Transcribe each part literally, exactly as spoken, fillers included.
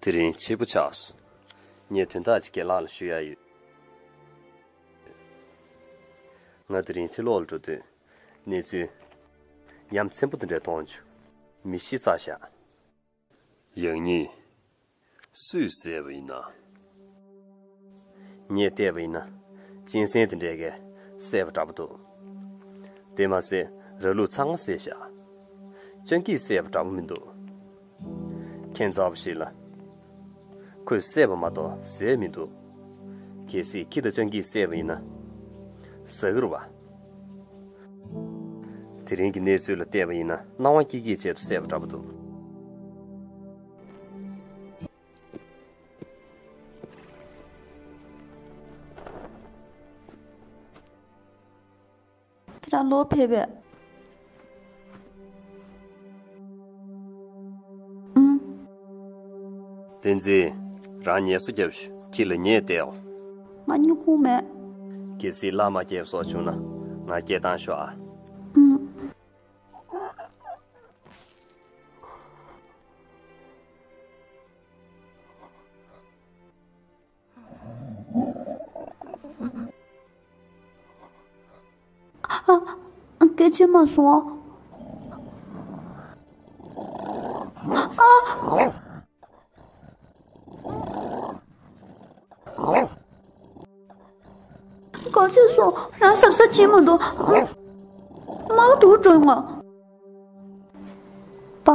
དེ་རིང་ཕྱི་པོ་ཆགས་སོང་། ངས་དོན་དག་ཅིག་རྒན་ལགས་ལ་ཞུ་ཡ་ཡོད། ང་དེ་རིང་ཕྱི་ལོགས་ལ་འགྲོ་དུས་གནས་ཚུལ་ཉམས་ཆེན་པོ་དེ་འདྲ་མཐོང་བྱུང་། མི་ཤི་ས་བཞག་ཡང་སྙིང་། སུས་བསད་པ་ཡིན་ན། ངས་བལྟས་པ་ཡིན་ན། གཅན་གཟན་དེ་འདྲས་ཀྱིས་བསད་པ་འདྲ་པོ་འདུག་དེ་མ་ཟད་ར་ལུག་ཚང་མ་བསད་བཞག་སྤྱང་ཀིས་བསད་པ་འདྲ་པོ་མི་འདུག་ཁྱད་མཚར་པོ་ཞིག་ལ། ཁོས་བསད་པ་མ་གཏོགས་བཟས་མི་འདུག་གལ་སྲིད་ཁྱི་དང་སྤྱང་ཀིས་བསད་པ་ཡིན་ན། ཟ་གི་རེད་པ། དེ་རིང་གི་གནས་ཚུལ་ལ་བལྟས་པ་ཡིན་ན་སྣང་བ་སྐྱིད་སྐྱིད་བྱས་ཏེ་བསད་པ་འདྲ་པོ་འདུག་ཁྱེད་རང་ལོག་ཕེབས་པས། ཨུམ། བསྟན་འཛིན། རང་ངལ་གསོ་རྒྱབ་ཤོག་ཁྱི་ལ་ངས་བལྟའོ། ང་སྨྱུ་གུ་མེད། གལ་སྲིད་གླ་མ་བསྐྱལ་བ་སོགས་བྱུང་ན་ང་སྐད་བཏང་ཤོག་ཨ། ཨུམ། ཨ། སྐད་ཆ་མ་གསུང་ཨ། ཨ། གར་ཆག་སོང་། རང་གཟབ་གཟབ་བྱེད་མ་འདུག་དམག་འདུག་འགྲོ་ཡོང་ང་། པ།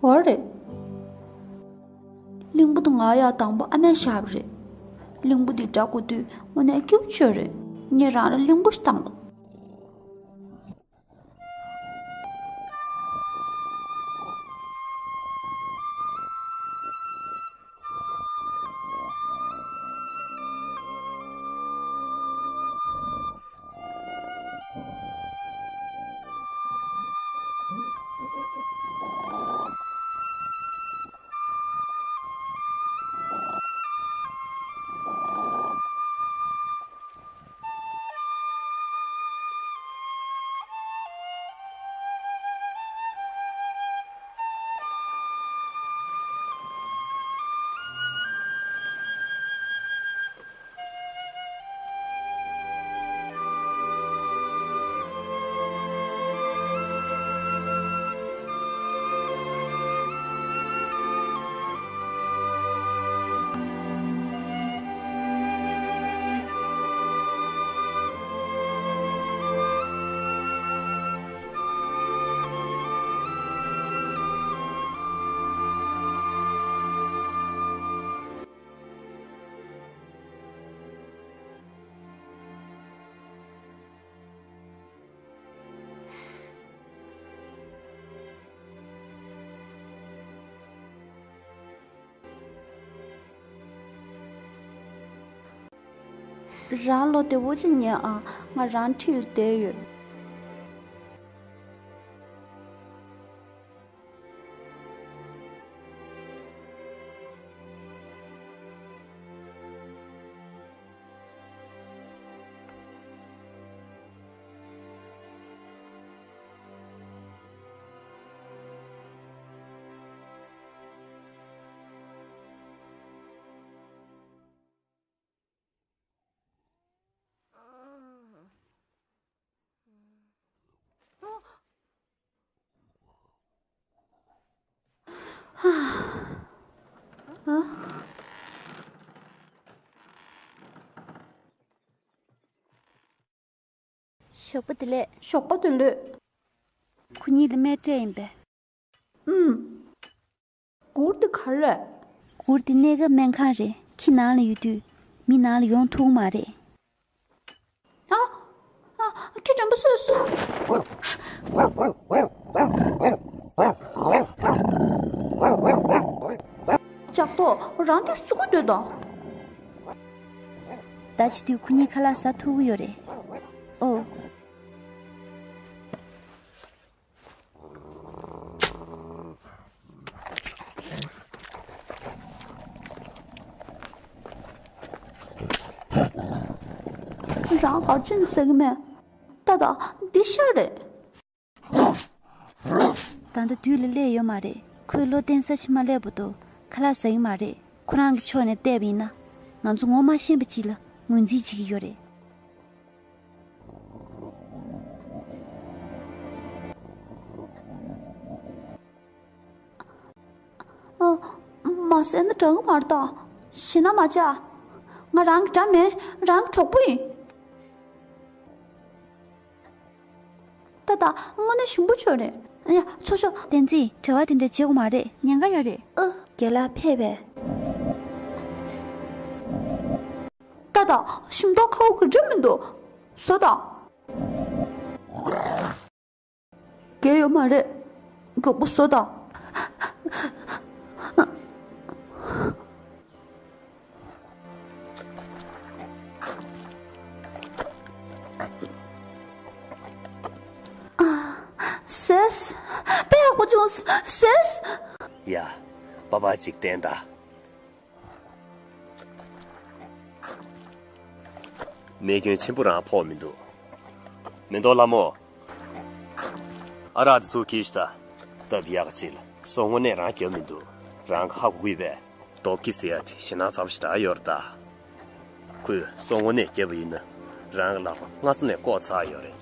འོ་རེད། གླིང་བུ་དང་ང་ཡ་དང་པོ་ཨ་མས་བཞག་པ་རེད། གླིང་བུ་འདི་འདྲ་དགོས་དུས་དངོས་གནས་སྐྱིད་པོ་བྱོས་རེད། ངས་རང་ལ་གླིང་བུ་ཞིག་བཏང་དགོས། རང་བློ་བདེ་པོ་ཅིག་ཉན་ཨ། ང་རང་འཁྲིས་ལ་བསྡད་ཡོད། ཞོགས་པ་བདེ་ལེགས། ཞོགས་པ་བདེ་ལེགས། ཁོ་གཉིས་ལ་སྨན་སྤྲད་ཡིན་པས། ཨུམ། གུར་དེ་ག་རེ་རེད། གུར་དེ་གནས་སྐབས་སྨན་ཁང་རེད། ཁྱི་ནང་ལ་ཡོད་དུས་མི་ནང་ལ་ཡོང་ཐུབ་མ་རེད། ཨ། ཨ། ཁྱི་དྲན་པ་གསོས་སོང་། ལྕགས་ཐོག་རང་དེ་སུ་གུ་འདོད་དང་། ད་བྱེད་དུས་ཁོ་གཉིས་ཁ་ལག་ཟ་ཐུབ་ཀྱི་ཡོད་རེད། ཨོ། རང་ག་ཅན་ཟེར་གི་མེད། ད་ད་འདི་ཤ་རེད། ད་ལྟ་དུས་ལ་སླེབས་ཡོད་མ་རེད། ཁོས་བློ་བརྟན་ས་ཞིག་མ་སླེབས་བར་དུ་ཁ་ལག་ཟ་གི་མ་རེད། ཁོ་རང་གི་ཕྱོགས་ནས་བལྟས་པ་ཡིན་ན། ང་ཚོ་ངོ་མ་ཤེས་པ་ཅིག་ལ་ངོས་འཛིན་བྱེད་ཀྱི་ཡོད་རེད། ཨ། མ་ཟས་ན་དྲག་གི་མ་རེད་ད། ཞེད་སྣང་མ་བྱ། ང་རང་གི་དགྲ་མིན། རང་གི་གྲོགས་པོ་ཡིན། ཏག་ཏག་དངོས་གནས་ཞིམ་པོ་བྱོས་རེད། ཡ། ཚུར་ཤོག་བསྟན་འཛིན། བྲེལ་བ་དེ་འདྲ་བྱེད་དགོས་མ་རེད། ཉེན་ཁ་ཡོད་རེད། ཨ། རྒན་ལགས་ཕེབས་པས། ཏག་ཏག་ཞིམ་མདོག་ཁ་པོ་གི་འདྲ་མི་འདུག་བཟོ་དང་། རྒྱག་ཡོད་མ་རེད། མགྱོགས་པོ་བཟོ་དང་། ཟས། དཔེ་ཡག་པོ་བྱུང་། ཟས། ཡ། པ་ཕ་ཅིག་བསྟན་དང་། རྨས་སྐྱོན་ཆེན་པོ་རང་ཕོག་མི་འདུག་མེ་ཏོག་ལྷ་མོ། ཨ་རག་དེ་ཚུར་འཁྱེར་ཤོག་ད། སྟབས་ཡག་ཅིག་ལ་སོ་དངོས་གནས་རང་རྒྱབ་མི་འདུག་རང་ཧ་གོ་གི་པས། རྡོ་སྐྱེས་ཟེར་ཡ་དེ་ཞེད་སྣང་ཚ་པོ་ཞེ་དྲག་ཡོད་རེད་ད། ཁོས་སོ་དངོས་གནས་བརྒྱབ་པ་ཡིན་ན། རང་གི་ལག་པ་སྔ་ས་ནས་བཀོག་ཚར་ཡོད་རེད།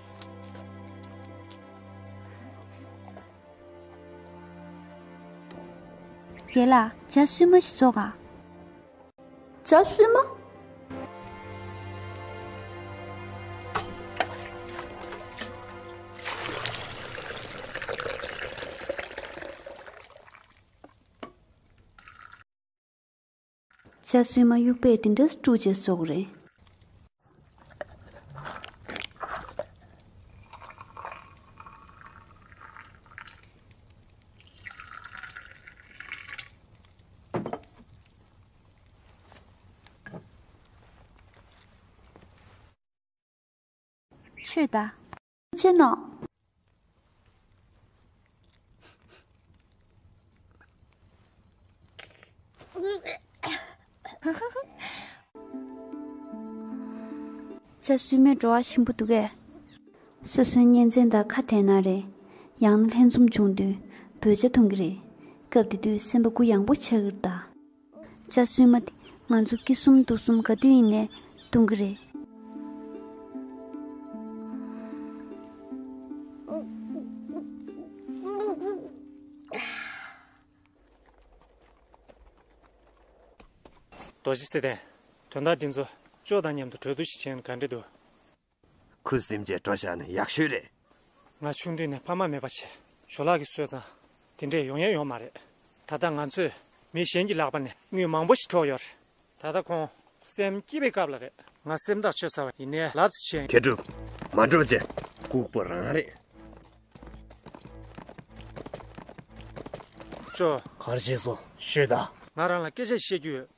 རྒན་ལགས། ཇ་སྲུབས་མ་ཞིག་བཟོ་ག་ཇ་སྲུབས་མ། ཇ་སྲུབས་མ་དབྱུག་པས་དེ་འདྲ་དཀྲུགས་བྱས་བཟོ་གི་རེད། མཆོད་ད། ཕྱིར་ན། ཇ་སྲུབས་མའི་བྲོ་བ་ཞིམ་པོ་འདུག་གས། སོ་སོའི་གཉེན་ཚན་དང་ཁ་བྲལ་ན་རེད། ཡང་ན་ལྷན་འཛོམས་བྱུང་དུས་འབོད་ཇ་འཐུང་གི་རེད། སྐབས་དེ་དུས་སེམས་པ་གུ་ཡངས་པོ་ཆགས་ཀྱི་རེད་ད། ཇ་སྲུབས་མ་དེ་ང་ཚོ་སྐྱིད་གསུམ་སྡུག་གསུམ་ག་དུས་ཡིན་ནའི་འཐུང་གི་རེད། རྡོ་རྗེ་བརྩེ་ལྡན། དོན་དག་འདི་ཚོ་ཅོ་དང་མཉམ་དུ་གྲོས་བསྡུར་ཞིག་བྱས་ན་ག་འདྲ་འདུག་ཁུ་སིམ་བྱས་འགྲོ་བཞག་ན་ཡག་ཤོས་རེད། ང་ཆུང་དུས་ནས་ཕ་མ་མེད་པ་བྱས། ཇོ་ལགས་ཀྱིས་གསོས་ཙང་དེ་འདྲས་ཡོང་ཡ་ཡོད་མ་རེད། ད་ལྟ་ང་ཚོས་མི་གཞན་གྱི་ལག་པ་ནས་དངུལ་མང་པོ་ཞིག་འཕྲོག་ཡོད་རེད། ད་ལྟ་ཁོང་སེམས་སྐྱིད་པའི་སྐབས་ལ་རེད། ང་སེམས་ཐག་ཆོད་ཚར་བ་ཡིན་ནའི་ལབ་ཙམ་བྱས། མཁས་གྲུབ། མ་འགྲོ་བྱས། ལྐུགས་པ་རང་རེད། ཅོ། ག་རེ་བྱས་སོང་ཤོད་ད། ང་རང་ལ་སྐད་ཆ་བཤད་རྒྱུ་ཡོད།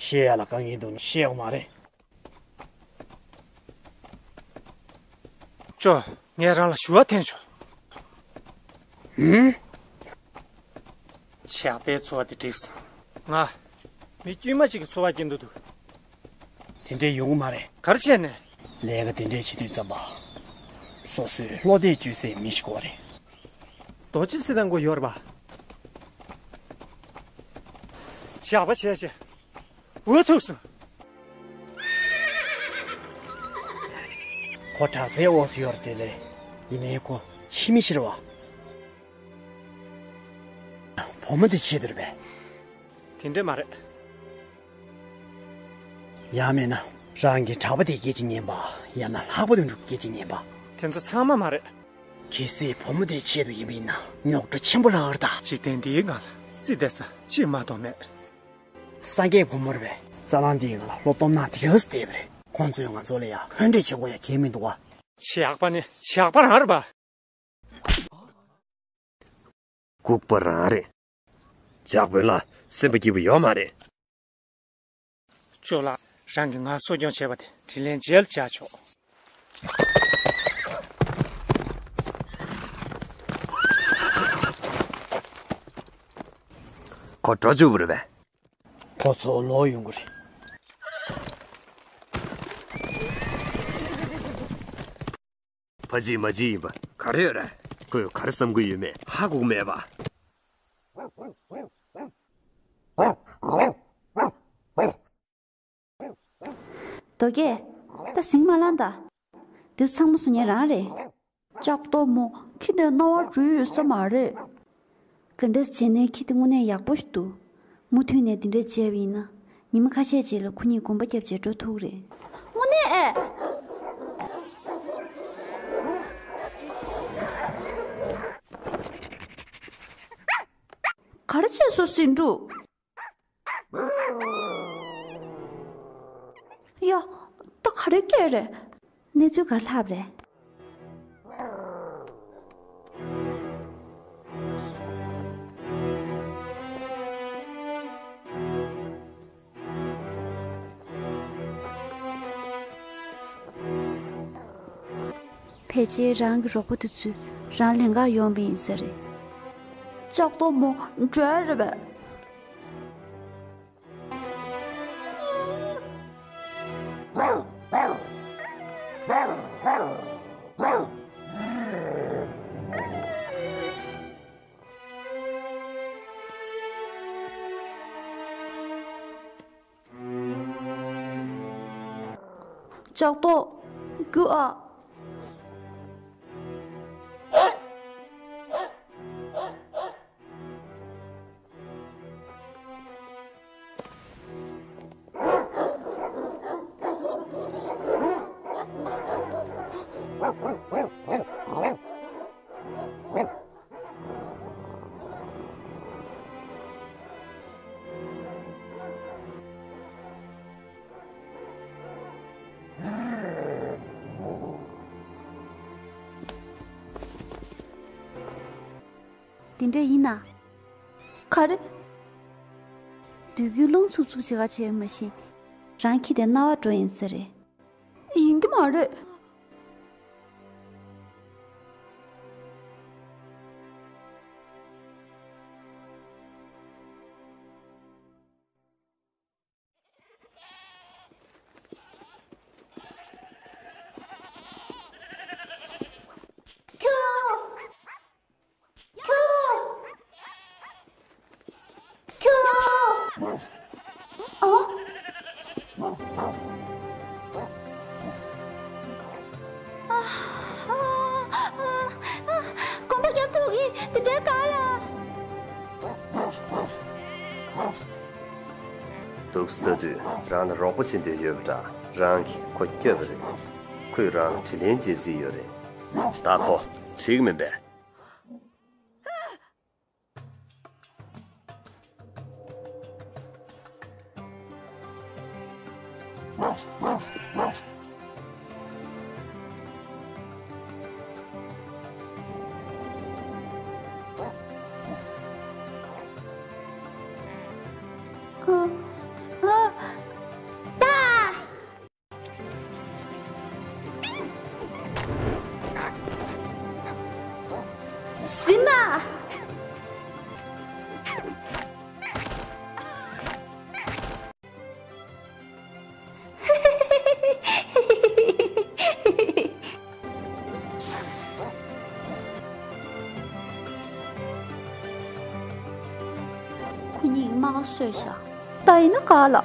བཤད་ཡ་ལ་དཀའ་ངལ་འདུག་ན་བཤད་ཡོང་མ་རེད། ཅོ། ངས་རང་ལ་ཞུ་བ་འཐེན་ཆོག་ཧུམ། ཇག་པའི་འཚོ་བ་དེ་འགྲིག་སོང་། ང་མི་དཀྱུས་མ་ཅིག་གི་འཚོ་བ་སྐྱེལ་འདོད་འདུག་དེ་འདྲས་ཡོང་གི་མ་རེད། ག་རེ་བྱས་ནས། ལས་ཀ་དེ་འདྲས་བྱེད་དུས་ཙམ་པ། སོ་སོའི་བློ་གཏད་བཅོལ་སའི་མི་ཞིག་དགོས་རེད། རྡོ་རྗེ་སེ་དང་མགོ་ཡོད་རེད་པ། ཇག་པ་བྱས་བྱས། འུ་ཐུག་སོང་། ཁོ་དྲག་རྩལ་འོག་སུ་ཡོད་རེད་དེ་ལས། ཡིན་ནའི་ཁོ་ཕྱི་མི་ཤི་རེད་བ། བུ་མོ་དེ་ཆེད་དུ་རེད་པས། དེ་འདྲས་མ་རེད། ཡང་མིན་ན་རང་གི་གྲྭ་པ་དེའི་སྐད་ཆ་ཉན་པ། ཡང་ན་ལྷག་པ་དོན་གྲུབ་ཀྱི་སྐད་ཆ་ཉན་པ། དེ་ཚོ་ཚང་མ་མ་རེད། གལ་སྲིད་བུ་མོ་དེའི་ཆེད་དུ་ཡིན་པ་ཡིན་ན་རྙོག་དྲ་ཆེན་པོ་ལྷག་གི་རེད་ད། འཇིག་རྟེན་འདིའི་ངང་ལ་རྩིས་འདེབས་ས་གཅིག་མ་གཏོགས་མེད། སངས་རྒྱས་བུ་མོ་རེད་པས། རྩ་ལང་འདིའི་ངང་ལ་བློ་སྟོབས་ནང་དེ་ག་ཙམ་བསྡད་པ་རེད། ཁོང་ཚོས་ང་ཚོ་ལ་ཡང་ཧོན་འདྲེ་བྱེད་དགོས་ཡ་གལ་མི་འདུག་བ། ཇག་པ་ནི་ཇག་པ་རང་རེད་པ། ལྐུགས་པ་རང་རེད། ཇག་དཔོན་ལ་སེམས་པ་སྐྱིད་པོ་ཡོད་མ་རེད། ཅོ་ལགས། རང་གིས་ང་གསོ་སྐྱོང་བྱས་པ་དེ་དྲིན་ལན་འཇལ་བྱ་ཆོག་ཁོ་འགྲོ་བཅུག་པ་རེད་པས། ཁོ་ཚོ་ལོག་ཡོང་གི་རེད། མ་བྱེད་མ་བྱེད་ཡིན་པ། ག་རེ་ཡོད་རེད། ཁོས་ག་རེ་བསམ་གྱི་ཡོད་མེད་ཧ་གོ་གི་མེད་པ། རྡོ་རྒྱལ། ད་ཟིང་མ་ལངས་ད། འདི་ཚང་མ་བཟོ་མཁན་རང་རེད། ལྕགས་རྡོག་མོ། ཁྱི་དེ་རྣ་བ་འགྲོ་ཡི་ཡོད་ས་མ་རེད། ག་འདྲས་བྱས་ནའི་ཁྱི་དེ་དངོས་གནས་ཡག་པོ་ཞིག་འདུག་མུ་མཐུད་ནས་འདི་འདྲས་བྱས་པ་ཡིན་ན། ཉི་མ་ཁ་ཤས་རྗེས་ལ་ཁོ་གཉིས་གོམ་པ་བརྒྱབ་བྱས་འགྲོ་ཐུབ་ཀྱི་རེད། དངོས་གནས་ཨེ། ག་རེ་བྱས་སོང་ཟིང་འབྲུག་ཡ། ད་ག་རེ་སྐད་རེད། གནས་ཚུལ་ག་རེ་ལྷག་པ་རེད། ཕལ་ཆེར་རང་གི་རོགས་པ་དེ་ཚོས་རང་ལེན་གར་ཡོང་བ་ཡིན་ས་རེད། ལྕགས་རྡོག་མོ་འགྲོ་ཡ་རེད་པས། ལྕགས་རྡོག་རྒྱུགས་ཨ། དེ་འདྲ་ཡིན་ན། ག་རེ། བདུད་ཀྱིས་རླུང་འཚུབ་འཚུབ་བྱེད་ག་བྱས་མ་གཞི། རང་ཁྱི་དེ་རྣ་བ་འགྲོ་ཡིན་ས་རེད། ཡིན་གྱི་མ་རེད། ཁྱོ། ཁྱོ། ཁྱོ། ཨ། ཨ། ཨ། ཨ། གོམ་པ་རྒྱབ་ཐུབ་ཀྱི་དེ་འདྲའི་ག་ལ། འདུག་སེ་ལྟ་དུས་རང་ལ་རོགས་པ་བྱེད་འདོད་ཡོད་པ་འདྲ། རང་གིས་ཁོ་བསྐྱབས་པ་རེད། ཁོས་རང་ལ་དྲིན་ལན་འཇལ་རྩིས་ཡོད་རེད། ད་གོ། འགྲིག་མིན་པས། ཟིན་མ། ཁོ་གཉིས་ཀྱིས་རྨ་ཁ་གསོས་ཤག་ད་ཡིན་ན་ག་ལ།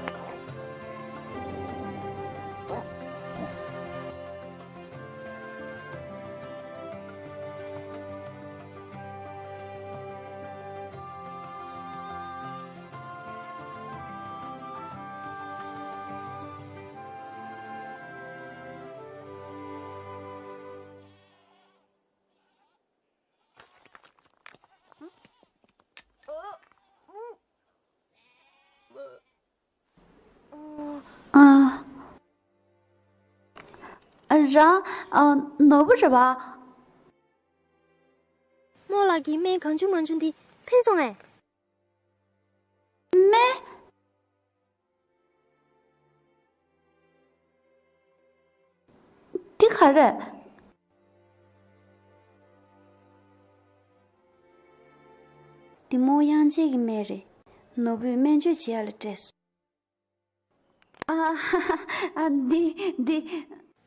ཨ། རང་ཨ་ནོར་བུ་རེད་པ། རྨོ་ལགས་ཀྱི་སྨན་གང་བྱུང་མང་བྱུང་འདི་ཕན་སོང་ངས། སྨན། འདི་ག་རེད། འདི་རྨོ་དབྱངས་ཅན་གྱི་སྨན་རེད། ནོར་བུས་སྨན་བཅོས་བྱེད་ཡ་ལ་སྤྲད་སོང་། ཨ། ཨ། འདི་འདི།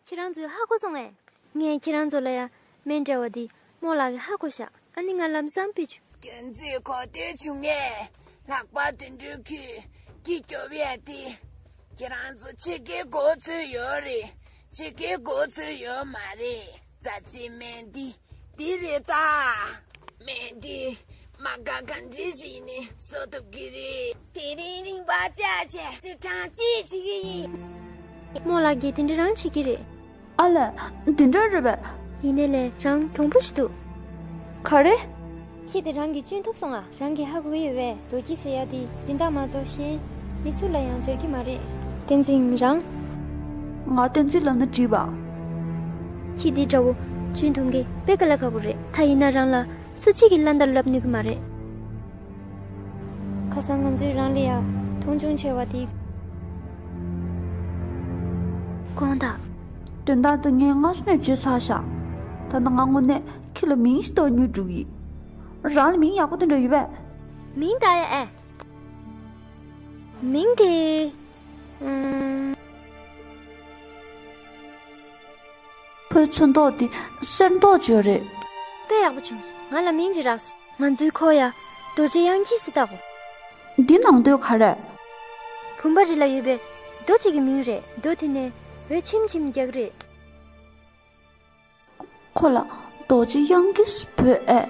ཁྱེད་རང་ཚོས་ཧ་གོ་སོང་ངས། ངས་ཁྱེད་རང་ཚོ་ལ་ཡ་སྨན་སྤྲད་པ་འདི་རྨོ་ལགས་ཀྱིས་ཧ་གོ་ཤག་ཨ་ནི་ང་ལམ་སང་ཕུལ་བྱུང་། གྱོན་ཚིག་གོ་ཐོས་བྱུང་ངས། ལྷག་པར་དུད་འགྲོའི་ཁྱུས་སྐྱིད་སྐྱོ་བའི་དེ། ཁྱེད་རང་ཚོ་ཕྱི་རྒྱལ་གོ་ཚོད་ཡོད་རེད། ཕྱི་རྒྱལ་གོ་ཚོད་ཡོད་མ་རེད། རྩ་ཆེ་སྨན་འདི་འདི་རེད་ད། སྨན་འདི་མ་དགའ་གང་ཅི་ཞིག་ནས་བཟོ་ཐུབ་ཀྱི་རེད། དེ་རིང་རིང་པ་བཅའ་བྱས་རྩི་ཐང་ཅིག་བྱེད་ཀྱི་ཡིན། རྨོ་ལགས་ཀྱིས་དེ་འདྲ་རང་བྱེད་ཀྱི་རེད། ཨ་ལས། འདི་འདྲ་རེད་པས། ཡིན་ནའི་ལས་རང་གྱོང་པོ་ཞིག་འདུག་ག་རེ། ཁྱི་དེ་རང་གིས་གཅུན་ཐུབ་སོང་ཨ། རང་གིས་ཧ་གོ་གི་ཡོད་པས། རྡོ་རྗེ་ཟེར་ཡ་དེ་སྦྱིན་བདག་མ་གཏོགས་གཞན་མི་སུ་ལ་ཡང་སྦྱར་གྱི་མ་རེད། བསྟན་འཛིན་རང་། ང་བསྟན་འཛིན་ལབ་ན་འགྲིག་པ། ཁྱི་འདི་འདྲ་བོ་གཅུན་ཐུབ་མཁན་དཔེ་དཀའ་ལས་ཁག་པོ་རེད། ད་ཡིན་ན་རང་ལ་སུ་གཅིག་གིས་བླ་འདར་ལབ་ནུས་ཀྱི་མ་རེད། ཁ་སང་ང་ཚོས་རང་ལ་ཡ་མཐོང་ཆུང་བྱས་པ་དེ་དགོངས་དག་དོན་དག་དེ་ངས་སྔ་ས་ནས་བརྗོད་ཚར་ཤག་ད་ནི་ང་དངོས་གནས་ཁྱི་ལ་མིང་ཞིག་གཏོང་སྙིང་འདོད་ཀྱི། རང་ལ་མིང་ཡག་པོ་དེ་འདྲ་ཡོད་པས། མིང་བཏགས་ཡ་ཨེ། མིང་དེ། ཨུམ། ཁོའི་ཚོན་མདོག་དེ་སེར་མདོག་ཅིག་རེད། དཔེ་ཡག་པོ་བྱུང་སོང་། ང་ལ་མིང་ཅིག་རག་སོང་། ང་ཚོའི་ཁོ་ཡ་རྡོ་རྗེ་གཡང་འཁྱིལ་ཟེར་བཏགས་གོ། འདི་ནང་དོན་ག་རེ། བུམ་པ་རི་ལ་ཡོད་པའི་རྡོ་གཅིག་གི་མིང་རེད། རྡོ་དེ་ནས་འོད་ཆེམ་ཆེམ་རྒྱག་གི་རེད། ཁོ་ལ་རྡོ་རྗེ་གཡང་འཁྱིལ་ཟེར་འབོད་ཨེ།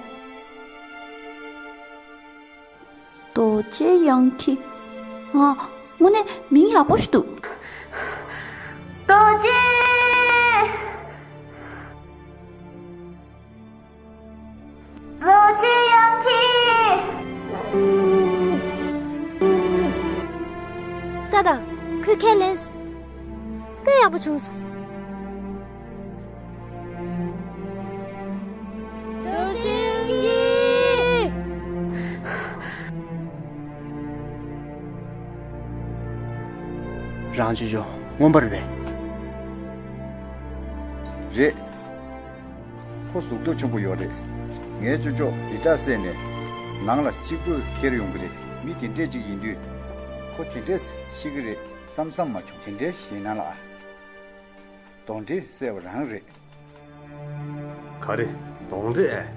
རྡོ་རྗེ་གཡང་འཁྱིལ། ང་། དངོས་གནས་མིང་ཡག་པོ་ཞིག་འདུག་རྡོ་རྗེ། རྡོ་རྗེ་གཡང་འཁྱིལ། ལྟ་དང་། ཁོས་ཁས་ལེན། དཔེ་ཡག་པོ་བྱུང་སོང་། རྡོ་རྗེ་གཡང་འཁྱིལ། རང་ཅོ་ཅོ་རྔོན་པ་རེད་པས། རེད། ཁོ་གཟུགས་སྟོབས་ཆེན་པོ་ཡོད་རེད། ངའི་ཅོ་ཅོ་རི་དྭགས་བསད་ནས་ནང་ལ་གཅིག་པུས་འཁྱེར་ཡོང་གི་རེད། མི་དེ་འདྲས་ཅིག་ཡིན་དུས། ཁོ་དེ་འདྲས་ཤི་གི་རེད་བསམ་བསམ་མ་བྱུང་། དེ་འདྲས་ཤི་ན་ལ། གདོན་འདྲེ་བསད་པ་རང་རེད། ག་རེ། གདོན་འདྲེ་ཨེ།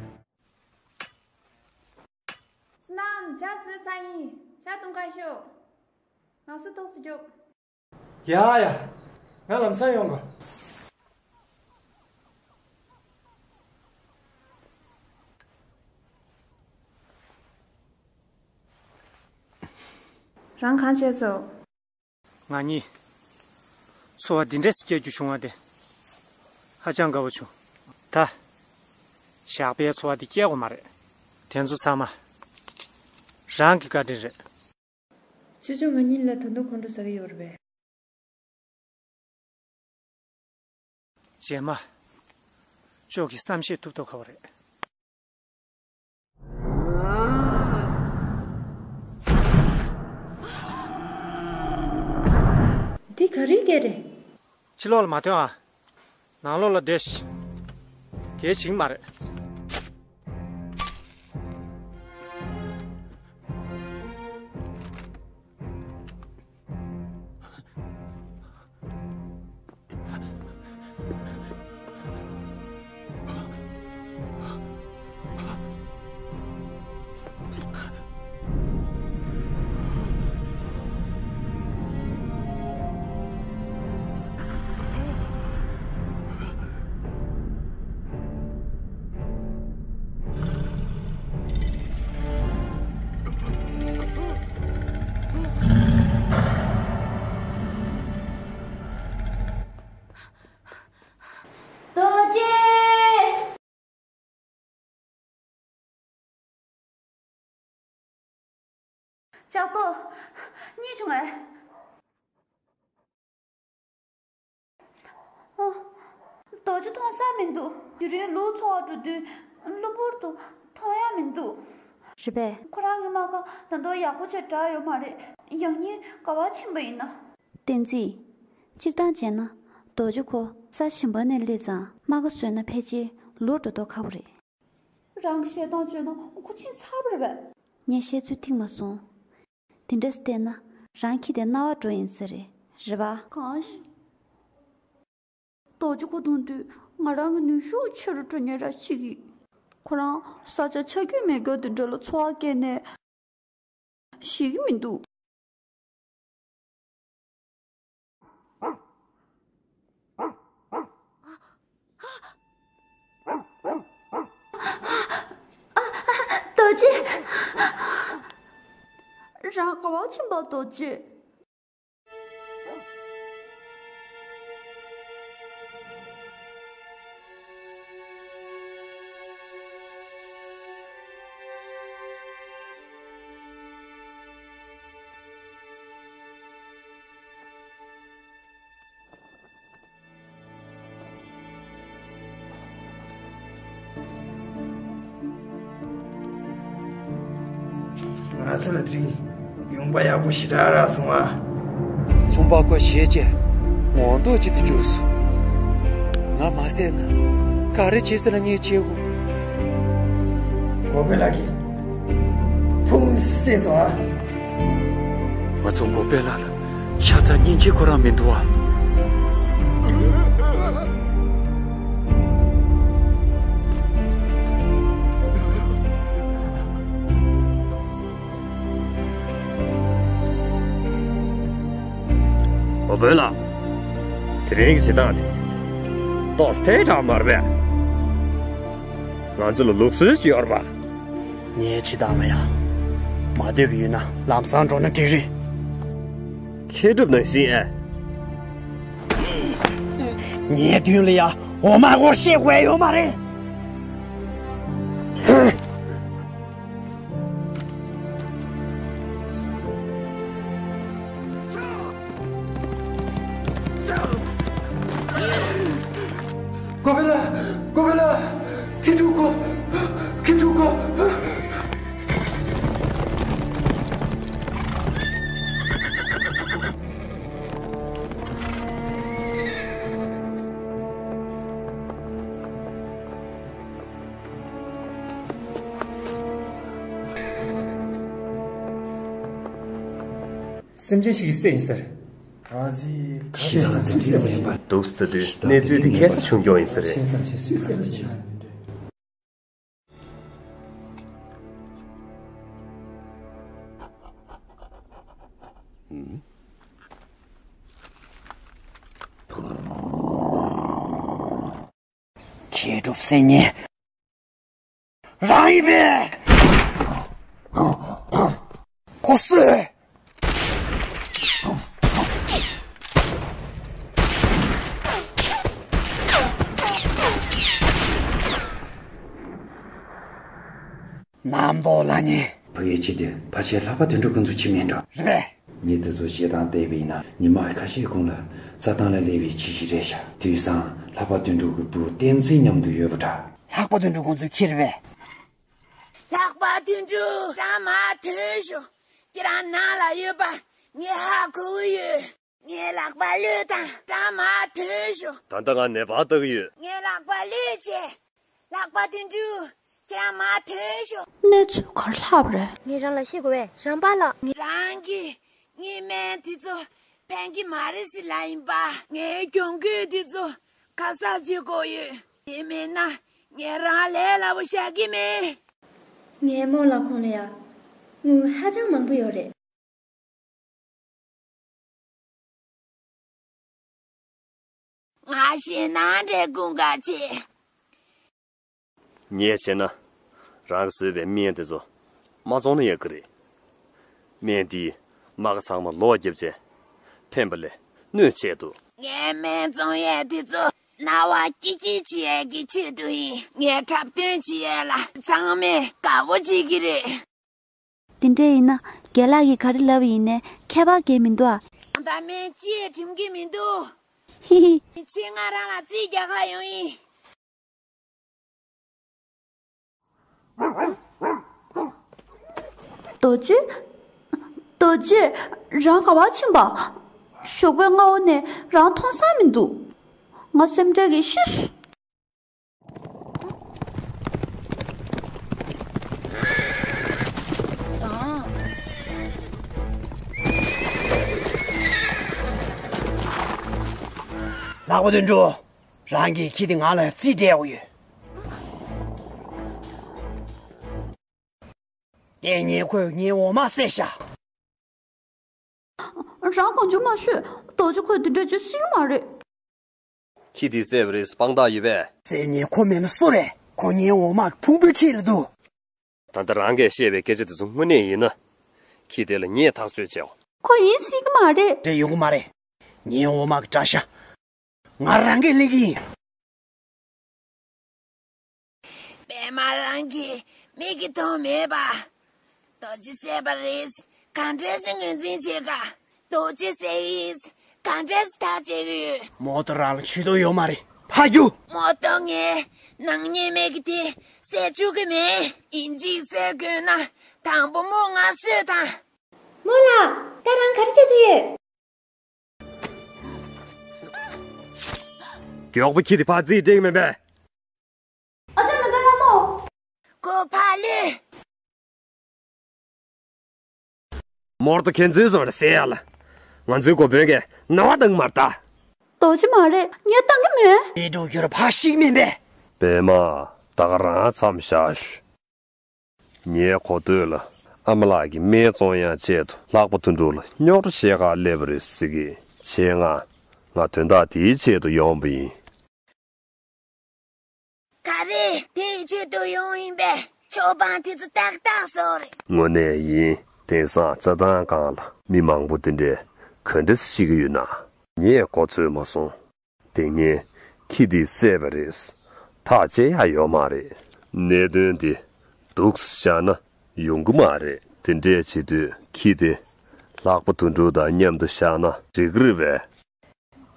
བསོད་ནམས། ཇ་བཟོས་ཚར་ཡིན། ཇ་འཐུང་ག་ཤོག་ང་སུ་ཐོག་སུ་རྒྱོབ། ཡ་ཡ། ང་ལམ་སང་ཡོང་གོ། རང་གང་བྱས་སོང་། ང་གཉིས་འཚོ་བ་འདི་འདྲས་སྐྱེལ་རྒྱུ་བྱུང་བ་དེ་ཧ་ཅང་དགའ་བོ་བྱུང་། ད་ཞག་པའི་འཚོ་བ་འདི་སྐྱེལ་དགོས་མ་རེད། དེ་ཚོ་ཚང་མ་རང་གི་བཀའ་དྲིན་རེད། ཅོ་ཅོ་ང་གཉིས་ལ་ད་དུང་ཁོང་ཁྲོ་ཟ་གི་ཡོད་རེད་པས། རྗེས་མ་ཅོ་གི་བསམ་ཤེས་ཐུབ་ཐུབ་ཁ་བོ་རེད། འདི་ག་རེའི་སྐད་རེད། ཕྱི་ལོགས་ལ་མ་ཐོན་ཨ། ནང་ལོགས་ལ་བསྡད་ཤིག་གལ་ཞིག་མ་རེད། རྡོ་རྗེ། ལྕགས་ཏོག་རྙེད་བྱུང་ངས། ཨ། རྡོ་རྗེ་མཐོང་ས་མི་འདུག་དེ་རིང་ལུག་འཚོ་བར་འགྲོ་དུས་གློ་བུར་དུ་མཐོང་ཡ་མི་འདུག་རེད་པས། ཁོ་རང་གི་རྨ་ཁ་ད་དུང་ཡག་པོ་བྱས་དྲག་ཡོད་མ་རེད། ཡང་སྙིང་ག་པར་ཕྱིན་པ་ཡིན་ན། བསྟན་འཛིན། སྤྱིར་བཏང་བྱས་ན་རྡོ་རྗེ་ཁོ་ས་ཞིམ་པ་ནས་སླེབས་ཙང་རྨ་ཁ་བཟོས་ན་ཕལ་ཆེར་ལོ་འགྲོ་མདོག་ཁ་པོ་རེད། རང་གི་བཤད་སྟངས་བརྗོད་ན་ཁོ་ཕྱིན་ཚར་བ་རེད་པས། ངས་བཤད་ཚུལ་ཐིག་མ་སོང་། དེ་འདྲས་བལྟས་ན་རང་ཁྱི་དེ་རྣ་བ་འགྲོ་ཡིན་ས་རེད། རེད་པ། གང་ཞིག་རྡོ་རྗེ་ཁོ་མཐོང་དུས་ ང་རང་གི་ནུས་ཤུགས་ཆེ་རུ་འགྲོ་མཁན་ར་གཅིག་གིས། ཁོ་རང་ས་ཆ་ཆ་རྒྱུས་མེད་རྒྱུ་དེ་འདྲ་ལ་འཚོ་བ་སྐྱེལ་ནས་ཤི་གི་མི་འདུག་རྡོ་རྗེ། རང་ག་པར་ཕྱིན་པ། རྡོ་རྗེ། ང་ཚོ་ལ་དེ་རིང་ཡོང་འབབ་ཡག་པོ་ཞེ་དྲག་རག་སོང་ཨ། ཚོང་པ་ཁོ་ཞེ་ཅན་ངོ་མདོག་ཅིག་ཏུ་གྱུར་སོང་། ང་མ་བསད་ན་ག་རེ་བྱེད་ཟེར་ན་ངས་བྱེད་དགོས། གོ་པེ་ལགས་ཀྱིས་ཕུང་བསད་སོང་ཨ། ང་ཚོ་གོ་པེ་ལགས་ལ་ཤ་ཚ་སྙིང་རྗེ་ཁོ་རང་མི་འདུག་ཨ། འོ་བོད་ལ། དེ་རིང་གི་བྱེད་སྟངས་དེ་ཏོག་ཙམ་ཐལ་དྲགས་མ་རེད་པས། ང་ཚོ་ལ་ལུགས་སྲོལ་ཅིག་ཡོད་རེད་པ། ངའི་བྱེད་སྟངས་ལ་ཡང་མ་འདོད་པ་ཡོད་ན་ལམ་སང་འགྲོ་ན་འགྲིག་རེད། མཁས་གྲུབ་ནང་བཞིན་ཨེ། ངའི་མདུན་ལ་ཡང་འོ་མ་འཁོར་བཤད་དགོས་ཡོད་མ་རེད། གོ་བེ་ལ། གོ་བེ་ལ། ཁྱེད་ཚོ་གོ། ཁྱེད་ཚོ་གོ། སེམས་ཅན་ཞིག་གི་སྲས་ཡིན་ས་རེད། ཨ་ཙི། ཁ་ཤས་ཀྱང་དེ་འདྲའི་མ་ཡིན་པ། འདུག་སེ་ལྟ་དུས་གནས་ཚུལ་དེ་ཁ་སང་བྱུང་རྒྱུ་ཡིན་ས་རེད། བཤད་ཙམ་བྱས་སུས་ཟེར་ལ་ཆེ་བ་འདི་འདྲ། མཁས་གྲུབ་སེམས་ཉིད་རང་ཡིན་པས། ཁོ་སུ། རྣམ་རྟོག་ལ་ཉེ། བུ་ཡི་ཆེད་དུ་ཕལ་ཆེར་ལྷག་པ་དོན་གྲུབ་ཁོང་ཚོ་ཁྱིམ་མིན་འགྲོ། རེད་པས། ངས་དེ་ཚོ་བཤད་སྟངས་བལྟས་པ་ཡིན་ན་ཉི་མ་ཁ་ཤས་གོང་ལ་རྩྭ་ཐང་ལ་སླེབས་པའི་ཁྱི་ཞིག་རེད་ཤག་དུས་སང་ལྷག་པ་དོན་གྲུབ་ཀྱི་བུ་བསྟན་འཛིན་མཉམ་དུ་ཡོད་པ་འདྲ། ལྷག་པ་དོན་གྲུབ་ཁོང་ཚོའི་ཁྱི་རེད་པས། ལྷག་པ་དོན་གྲུབ་རང་མར་ཐོན་ཤོག་ཁྱེད་རང་ནང་ལ་ཡོད་པ་ངས་ཧ་གོ་གི་ཡོད། ངའི་ལག་པ་གློད་དང་། རང་མར་ཐོན་ཤོག་ད་ལྟ་ང་ནད་པར་ལྟ་གི་ཡོད། ངའི་ལག་པ་གློད་བྱས། ལྷག་པ་དོན་གྲུབ། ཁྱེད་རང་མར་ཐོན་ཤོག་གནས་ཚུལ་ག་རེ་ལྷག་པ་རེད། ངས་རང་ལ་བཤད་དགོས་པས། རང་པ་ལགས། ངས་རང་གིས་ངའི་སྨན་དེ་ཚོ་ཕན་གྱི་མ་རེད་ཟེར་ལབ་ཡིན་པ། ངའི་གྱོང་གུད་དེ་ཚོ་ཁ་གསབ་བྱེད་དགོས་ཡོད། དེ་མེད་ན་ངས་རང་ལས་སླ་པོ་བཞག་གི་མེད། ངའི་རྨོ་ལགས་ཁོང་ལ་ཡ་དངུལ་ཧ་ཅང་མང་པོ་ཡོད་རེད། ང་ཞེད་སྣང་འདྲའི་དགུན་ཁ་ཆེ། ངས་བྱས་ན། རང་གིས་བཟོས་པའི་སྨན་དེ་ཚོ་མ་བཙོང་ན་ཡག་གི་རེད། སྨན་འདིས་རྨ་ཁ་ཚང་མ་ལོག་བརྒྱབ་བྱས་ཕན་པ་ལས་གནོད་བྱས་འདུག་ངས་སྨན་བཙོང་ཡས་དེ་ཚོ་རྣ་བ་སྐྱིད་སྐྱིད་བྱེད་ཡས་ཀྱི་ཆེད་དུ་ཡིན། ངས་འཁྲབ་སྟོན་བྱེད་ཡས་ལ་ཚང་མས་དགའ་པོ་བྱེད་ཀྱི་རེད། དེ་འདྲ་ཡིན་ན་རྒན་ལགས་ཀྱིས་ག་རེ་ལབ་ཡིན་ནའི་ཁྱད་པར་གང་ཡང་མི་འདུག་ཨ། ད་སྨན་ཅི་ཡང་འགྲིམ་གྱི་མི་འདུག་ཧི་ཧི། ཕྱིན་ང་རང་ལ་རྩིས་རྒྱག་ག་ཡོང་ཡིན། རྡོ་རྗེ། རྡོ་རྗེ། རང་ག་པར་ཕྱིན་པ། ཞོགས་པའི་སྔ་པོ་ནས་རང་མཐོང་ས་མི་འདུག་ང་སེམས་ཁྲལ་གྱིས་ཤི་སོང་། ལྷག་པ་དོན་གྲུབ། རང་གིས་ཁྱི་དེ་ང་ལ་རྩིས་སྤྲད་དགོས་ཡོད། དེ་ཉེ་ཁོས་ངའི་འོ་མ་བསད་ཤག་རང་གང་བྱུང་མ་ཤོད། རྡོ་རྗེ་ཁོས་དེ་འདྲ་བྱེད་སྲིད་མ་རེད། ཁྱི་དེ་བསད་པ་རེད། དཔང་རྟགས་ཡོད་པས། བསད་ཉེ་ཁོ་མེད་ན་སུ་རེད། ཁོ་ངའི་འོ་མ་ཕུང་པོའི་འཁྲིས་ལ་འདུག་ད་ལྟ་རང་གིས་བཤད་པའི་སྐད་ཆ་དེ་ཚོ་དངོས་གནས་ཡིན་ན། ཁྱི་དེ་ལ་ངས་ཐག་གཅོད་བྱའོ། ཁོ་ཡིན་སྲིད་ཀྱི་མ་རེད། རེད། ཡོང་གི་མ་རེད། ངའི་འོ་མ་གི་གྲྭ་ཤག་ང་རང་གིས་སླེབས་ཀྱི་ཡིན། པད་མ་རང་གིས་མིག་གིས་མཐོང་མེད་པ། རྡོ་རྗེ་བསད་པ་རེད། ག་འདྲས་སེ་ངོས་འཛིན་བྱེད་ག་རྡོ་རྗེ་བསད་ཡིན། ག་འདྲས་སེ་ཐག་བཅད་ཀྱི་ཡོད། མོ་ཏོ་རང་ལ་ཇུས་གཏོགས་ཡོད་མ་རེད། ཕར་རྒྱུགས། མོ་ཏོ་ངས་ནག་ཉེས་མེད་ཀྱི་དེ་བསད་བཅུག་གི་མེད། ཡིན་གཅིག་བསད་དགོས་ན་དང་པོ་མོ་ང་གསོད་དང་། མོ་ལགས། ད་རང་ག་རེ་བྱེད་ཀྱི་ཡོད། མགྱོགས་པོ་ཁྱི་དེ་ཕར་རྩིས་སྤྲད་ཀྱི་མིན་པས། ཨ་ཅག་མི་འདུག་ན་མོ། ཁོ་ཕར་ལུས། མོར་ཏོ་ཁྱེད་ཚོའི་བཟོ་འདྲ་ཟེར་ཡ་ལ། ང་ཚོའི་འགོ་དཔོན་གྱིས་ནང་བ་བཏང་མར་ལྟ། རྡོ་རྗེ་མ་རེད། ངས་བཏང་གི་མེད། དེ་འགྲོ་རྒྱུར་ཕར་ཞིག་མིན་པས། པད་མ། ད་ག་རང་མཚམས་བཞག་ཞུ། ངའི་གོ་ཐོས་ལ་ཨ་མ་ལགས་ཀྱིས་སྨན་བཙོང་ཡག་ཆེད་དུ་ལྷག་པ་དོན་གྲུབ་ལ་རྙོག་དྲ་བཤད་གར་སླེབས་པ་རེད་ཟེར་གི་བྱས། ང་ང་དོན་དག་དེའི་ཆེད་དུ་ཡོང་པ་ཡིན། ག་རེ། དེའི་ཆེད་དུ་ཡོང་ཡིན་པས། ཆོག་པ་དེ་ཚོ་ཏག་ཏག་བཟོ་རེད། དངོས་གནས་ཡིན། དེང་སང་རྩྭ་ཐང་སྒང་ལ་མི་མང་པོ་དེ་འདྲས་ག་འདྲས་ཤི་གི་ཡོད་ན། ངས་གོ་ཚོད་མ་སོང་། དེ་སྔོན་ཁྱི་འདི་བསད་པ་རེད། ཐག་བཅད་ཡག་ཡོད་མ་རེད། གནད་དོན་འདི་འདུག་སེ་བཞག་ན་ཡོང་གི་མ་རེད། དེ་འདྲས་བྱེད་དུས་ཁྱི་དེ་ལྷག་པ་དོན་གྲུབ་དང་མཉམ་དུ་བཞག་ན་འགྲིག་གི་རེད་པས།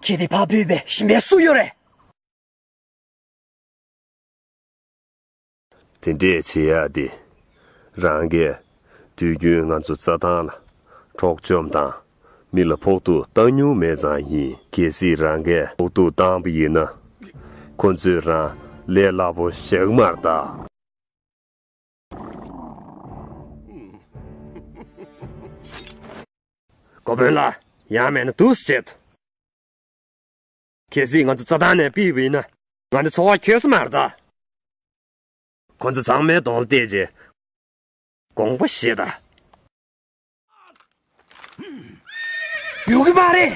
ཁྱི་དེ་ཕར་ཕུད་པའི་ཞིང་པའི་སུ་ཡོད་རེད། དེ་འདྲས་བྱེད་ཡག་དེ། རང་གིས་དུས་རྒྱུན་ང་ཚོ་རྩྭ་ཐང་ལ་འཕྲོག་བཅོམ་དང་མི་ལ་ཕོག་ཐུག་བཏང་མྱོང་མེད་ཙང་ཡིན། གལ་སྲིད་རང་གིས་ཕོག་ཐུག་བཏང་པ་ཡིན་ན། ཁོ་ཚོས་རང་ལས་སླ་པོ་བཞག་གི་མ་རེད་ད། འགོ་དཔོན་ལགས། ཡང་མེད་ན་འདུག་སེ་བྱེད་དོ། གལ་སྲིད་ང་ཚོ་རྩྭ་ཐང་ནས་ཕུད་པ་ཡིན་ན། ང་ཚོའི་འཚོ་བ་འཁྱོལ་ས་མ་རེད་ད། ཁོ་ཚོ་ཚང་མའི་གདོང་ལ་བལྟས་རྗེས་དགོངས་པ་བཞེས་དང་། ཡོང་གི་མ་རེད།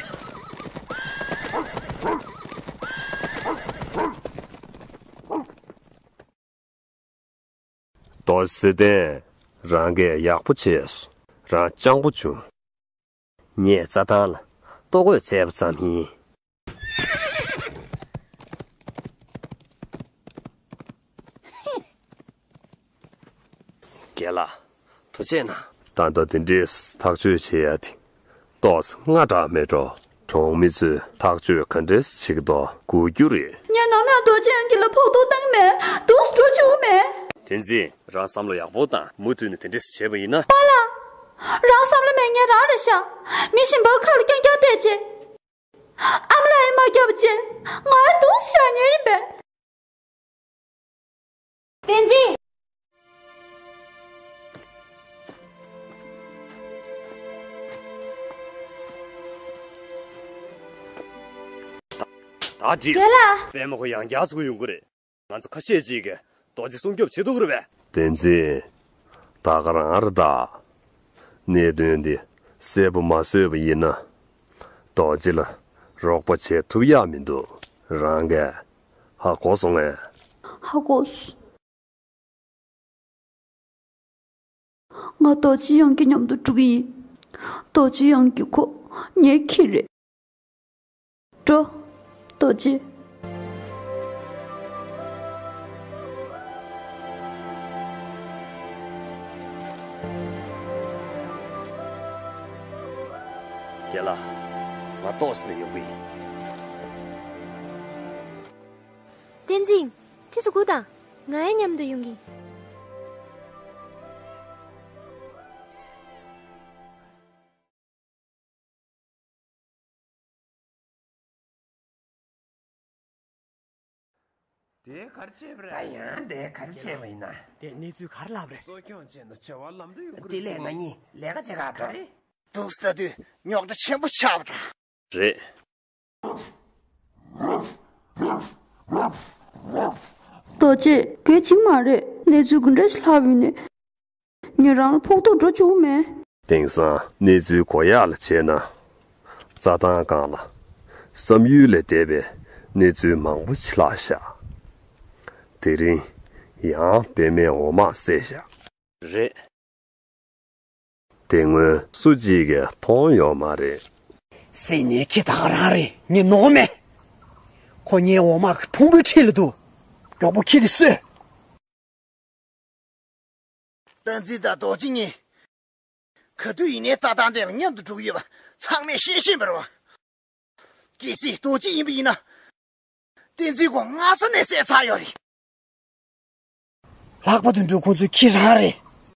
རྡོ་རྗེ་བསད་དེ། རང་གིས་ཡག་པོ་བྱས་སོང་། རང་སྤྱང་པོ་བྱུང་། ངས་རྩྭ་ཐང་ལ་ལྟོ་གོས་བཙལ་བ་ཙམ་ཡིན། རྒན་ལགས། ཐུགས་རྗེ་གནང་། ད་ལྟ་དེ་འདྲས་ཐག་གཅོད་བྱེད་ཡ་དེ་ཏོག་ཙམ་སྔ་དྲགས་མེད་འགྲོ། གྲོང་མི་ཚོས་ཐག་གཅོད་ག་འདྲས་བྱེད་ཀྱི་འདུག་སྒུག་རྒྱུ་རེད། ངས་ནམ་ཡང་རྡོ་རྗེ་དབྱངས་སྐྱིད་ལ་ཕོག་ཐུག་བཏང་གི་མེད། འདུག་སེ་འགྲོ་བཅུག་གི་མེད། བསྟན་འཛིན། རང་བསམ་བློ་ཡག་པོ་བཏང་། མུ་མཐུད་ནས་དེ་འདྲས་བྱས་པ་ཡིན་ན། པཱ་ལགས། རང་བསམ་བློ་མེད་མཁན་རང་རེད་ཤག་མི་གཞན་པ་ཁ་ལ་རྐྱང་རྐྱང་བལྟས་རྗེས། ཨ་མ་ལགས་ཡིས་མ་བརྒྱབ་རྗེས་ང་ཡང་འདུག་སེ་བཞག་མཁན་ཡིན་པས། བསྟན་འཛིན། ད་ཅིག་རྒན་ལགས། པད་མ་ཁོ་ཡང་བསྐྱར་ཚུགས་ཡོང་གི་རེད། ང་ཚོ་ཁ་ཤས་ཅིག་གིས་རྡོ་རྗེ་སྲུང་སྐྱོབ་བྱེད་ཐུབ་ཀྱི་རེད་པས། བསྟན་འཛིན། ད་ག་རང་རེད་ད། གནད་དོན་འདི་གསལ་པོ་མ་བཟོས་པ་ཡིན་ན། རྡོ་རྗེ་ལ་རོགས་པ་བྱེད་ཐུབ་ཡག་མི་འདུག་རང་གིས་ཧ་གོ་སོང་ངས། ཧ་གོ་སོང་། ང་རྡོ་རྗེ་དབྱངས་སྐྱིད་མཉམ་དུ་འགྲོ་གི་ཡིན། རྡོ་རྗེ་དབྱངས་སྐྱིད་ཁོ་ངའི་ཁྱི་རེད། འགྲོ། རྡོ་རྗེ། རྒན་ལགས། ང་ཏོག་ཙམ་ནས་ཡོང་གི་ཡིན། བསྟན་འཛིན། དེ་ཚོ་སྒུག་དང་། ང་ཡང་མཉམ་དུ་ཡོང་གི། དེ་ག་རེ་བྱས་པ་རེད། ད་ཡང་དེ་ག་རེ་བྱས་པ་ཡིན་ན། དེ་གནས་ཚུལ་ག་རེ་ལབ་རེད། གསོ་སྐྱོང་བྱས་ན་བྱ་བ་ལམ་འགྲོ་ཡོང་གི་རེད། དེ་ལས་ང་གཉིས་ལས་ཀ་བྱེད་ག་འགྲོ། ག་རེ། འདུག་སེ་ལྟ་དུས་རྙོག་དྲ་ཆེན་པོ་ཆགས་པ་འདྲ། རེད། རྡོ་རྗེ། གལ་ཆེན་མ་རེད། གནས་ཚུལ་ག་འདྲ་ཞིག་ལྷག་ཡོད་ནས། ཉེ་རང་ལ་ཕོག་ཐུག་འགྲོ་བཅུག་མེད། དེང་སང་གནས་ཚུལ་གོ་ཡག་ལ་བྱས་ན། རྩྭ་ཐང་སྒང་ལ་བསམ་ཡུལ་ལས་འདས་པའི་གནས་ཚུལ་མང་པོ་ཞིག་ལྷག་ཤག་དེ་རིང་ཡང་པད་མས་འོ་མ་བསད་ཤག་རེད། དེ་སྔོན་སུ་གཅིག་གིས་མཐོང་ཡོད་མ་རེད། བསད་ནི་ཁྱེད་ད་ག་རང་རེད། ངས་ནོར་མེད། ཁོ་ངའི་འོ་མ་གི་ཕུང་པོའི་འཁྲིས་ལ་འདུག་མགྱོགས་པོ་ཁྱེར་ཏེ་གསོད། བསྟན་འཛིན་དང་རྡོ་རྗེ་གཉིས། ག་དུས་ཡིན་ནའི་རྩྭ་ཐང་དེ་ལ་མཉམ་དུ་འགྲོ་གི་ཡོད་པ་ཚང་མས་ཤེས་བཞིན་པ་རེད་བ། གལ་སྲིད་རྡོ་རྗེ་ཡིན་པ་ཡིན་ན། བསྟན་འཛིན་ཁོ་སྔ་ས་ནས་བསད་ཚར་ཡོད་རེད། ལྷག་པ་དེ་འདྲ་ཁོང་ཚོས་ཁྱེད་རང་རེད།